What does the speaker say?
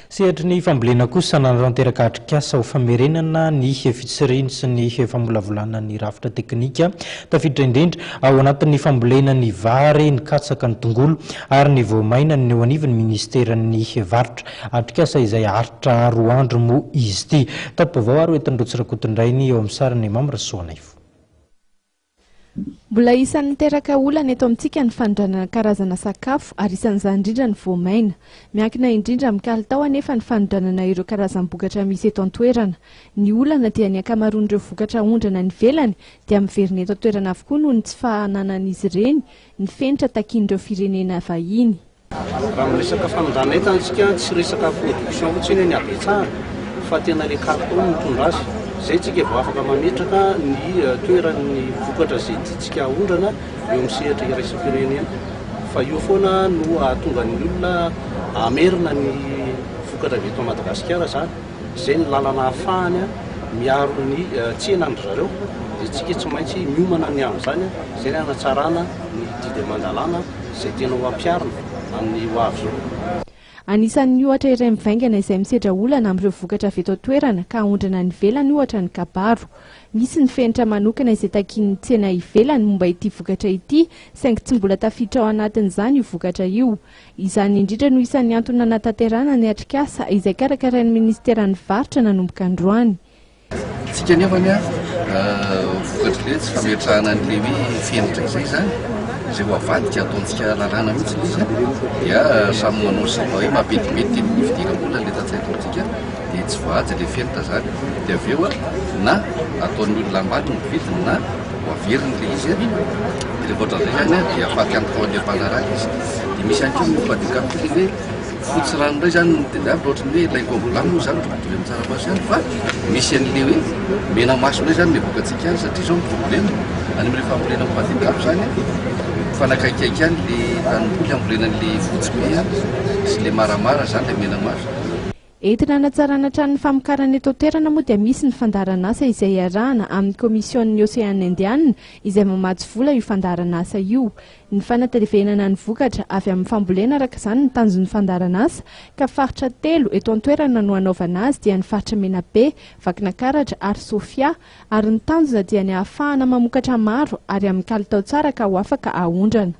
Sehatry ny fambolena kosa, nanatanteraka atrikasa ho famerenana ny fitsiriny sy ny famolavolana ny rafitra teknika tafiditra indrindra ao anatin'ny fambolena ny vary, ny katsaka, ny tongolo ary ny voamaina ny eo anivon'ny ministeran'ny varotra. Atrikasa izay haharitra 2 andro moa izy ity. Tati-baovao ary hoentin'i Rotsy Rakotondrainy eo amin'ny sarin'i Mamy Rasoanaivo. Mbola isan'ny niteraka olana eto amintsika ny fanondranana karazana sakafo ary isan'izany indrindra ny voamaina. Miankina indrindra amin'ny kalitao anefa ny fanondranana ireo karazam-bokatra misy eto an-toerana. Ny olana dia ny ankamaroan'ireo vokatra aondrana any ivelany dia miverina eto an-toerana avokoa noho ny tsy fananan'izy ireny ny fenitra takian'ireo firenena vahiny. Raha miresaka fanondrana entana isika, tsy resaka production fotsiny ny habetsahana fa tena ilay kalitao no mitondra azy. Izay isika vao afaka mametraka ny toeran'ny vokatra izay tiantsika haondrana eo amin'ny sehatra iraisam-pirenena. Fa io foana no hahatonga ny olona hamerina ny vokatra avy eto Madagasikara izany. Izay no lalana ahafahany miaro ny tsenan-dry zareo. Dia isika tsy maintsy miomana ny amin'izany, izay ny hanatsarana ny didy aman-dalàna. izay tena ho ampiharina amin'ny ho avy izao. Anisan'ny ohatra iray mivaingana izay misedra olana amin'ireo vokatra avy eto an-toerana ka aondrana any ivelany ohatra ny kabaro. Misy ny fenitra manokana izay takian'ny tsena ivelany momba ity vokatra ity saingy tsy mbola tafiditra ao anatin'izany io vokatra io. Izany indrindra no isan'ny antony nanatanterahana ny atrikasa izay karakarain'ny minisiteran'ny varotra nanomboka androany. Tsika nefany an, vokatry le tsy fametrahana an'le hoe fenitra izay zany, izay ho avadika ataontsika lalàna mihitsy le izy an, dia samy manao izay mba hoe mampetimpety ny fidiram-bola le tantsaha eto amintsika, dia tsy voahaja le fenitra zany, dia avy eo an, na ataon'ny olona ambany ny vidiny na ho averiny le izy an, dia rehefa ohatran'izay zany an, dia afaty antoka ho an'le mpanaraka izy, dia misy ihany koa ny momba ny calcul hoe. Fotsy rano indray izany no tediavina, ohatran'ny hoe ilay gombola moa izany mitovy amin'ny tsaramaso ihany fa misy an'ilay hoe mena maso indray izany ny avoakantsika any satria izao ny problème any amin'ilay fambolena amin'ny fadin-drano izany mifanakaikaiky any ilay tanimboly ambolena an'ilay fotsy be sy ilay maramara izany ilay mena maso. Entina hanatsarana hatrany ny famokarana eto an-toerana moa dia misy ny fandaharanasa izay iarahana amin'ny Komisionin'ny Oseana Indiana izay mamatsy vola io fandaharanasa io. Ny fanatevenana ny vokatra avy amin'ny fambolena araka izany ny tanjon'ny fandaharanasa ka faritra telo eto an-toerana no hanaovana azy dia ny faritra Menabe, Vakinakaratra ary Sofia ary ny tanjona dia ny hahafahana mamokatra maro ary amin'ny kalitao tsara ka ho afaka ahondrana.